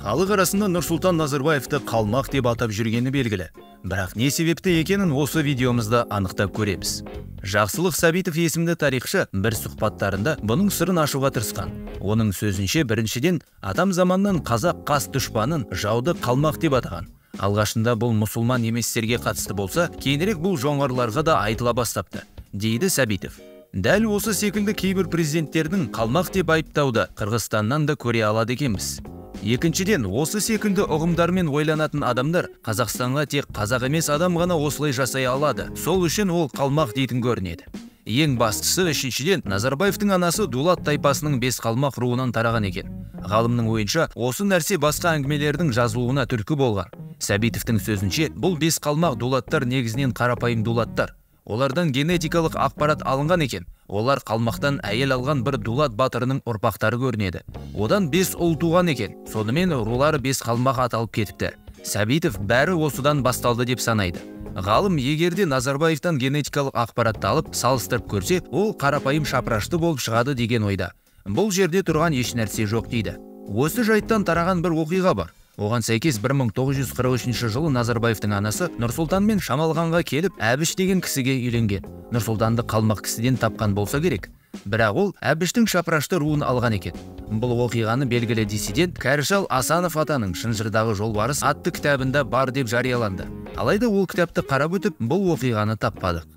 Халық арасында Нұрсұлтан Назарбаевты қалмақ деп атап жүргені белгілі. Бірақ не себепті екенін осы видеомызда анықтап көреміз. Жақсылық Сәбитов есімді тарихшы бір сұхбаттарында бұның сырын ашуға тырысқан. Оның сөзінше, біріншіден, атам заманнан қазақ қас дұшпанын, жауды қалмақ деп атаған. Алғашында бұл мұсылман еместерге қатысты болса, кейінірек бұл жоңғарларға да айтыла бастапты, дейді Сәбитов. Дәл осы секілді кейбір президенттердің қалмақ деп айыптауды Қырғызстаннан да көре алады екенбіз. Екіншіден, осы секілді ұғымдармен ойланатын адамдар Қазақстанға тек қазақ емес адам ғана осылай жасай алады. Сол үшін ол қалмақ дейтін көрінеді. Ең бастысы, үшіншіден, Назарбаевтың анасы Дулат тайпасының бес қалмақ руынан тараған екен. Ғалымның ойынша, осы нәрсе басқа әңгімелердің жазылуына түрткі болған. Сәбитовтің сөзінше, бұл бес қалмақ дулаттар негізінен қарапайым дулаттар. Олардан генетикалық ақпарат алынған екен. Олар қалмақтан әйел алған бір дулат батырының ұрпақтары көрінеді. Одан бес ұл туған екен. Сонымен рулары бес қалмақ аталып кетіпті. Сәбитов бәрі осыдан басталды деп санайды. Ғалым егерде Назарбаевтан генетикалық ақпаратты алып, салыстырып көрсе, ол қарапайым шапырашты болып шығады деген ойда. Бұл жерде тұрған еш нәрсе жоқ дейді. Осы жайттан тараған бір оқиға бар. Оған сәйкес 1943 жылы Назарбаевтың анасы Нұрсұлтанмен Шамалғанға келіп, Әбіш деген кісіге үйленген. Нұрсұлтанды қалмақ кісіден тапқан болса керек. Бірақ ол Әбіштің шапырашты руын алған екен. Бұл оқиғаны белгілі диссидент Кәрішал Асанов атаның «Шынжырдағы жолбарыс» атты кітабында бар деп жарияланды. Алайда ол кітапты қарап өтіп, бұл оқиғаны таппадық.